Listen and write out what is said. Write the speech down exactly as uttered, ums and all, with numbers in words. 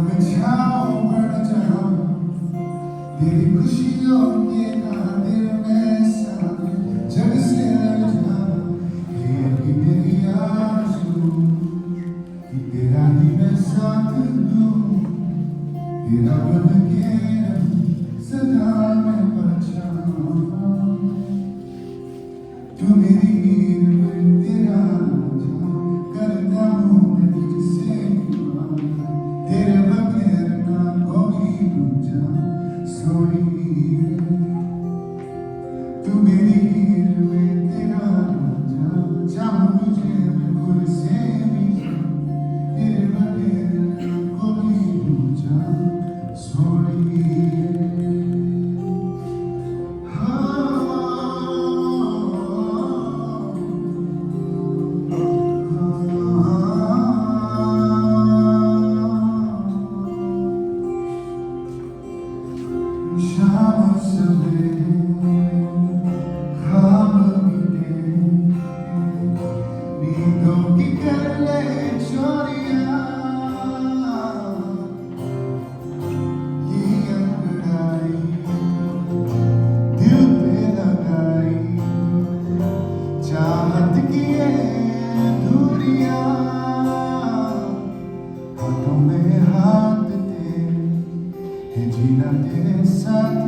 मैं छाँव पर जाऊँ, तेरी खुशियों के कांटे में साथ, जग से अलग जाऊँ, ये भी मेरी आरज़ू, कि तेरा ही मैं साथ दूँ, तेरा बन के रहूँ, सदा मैं परछाऊँ। तू मेरी हीर, मैं तेरा राजा, करता हूँ मैं तुझसे प्यार। तेरे बगैर ना कोई दूजा, सोनिए। तू मेरी हीर, मैं तेरा राजा, चाहूँ तुझे मैं खुद से भी ज्यादा। तेरे बगैर ना कोई दूजा, सोनिए। ये अंगड़ाई, दिल पे लगाई, चाहत की ये धुरियां, हाथों में हाथ तेरे, है जीना तेरे साथ।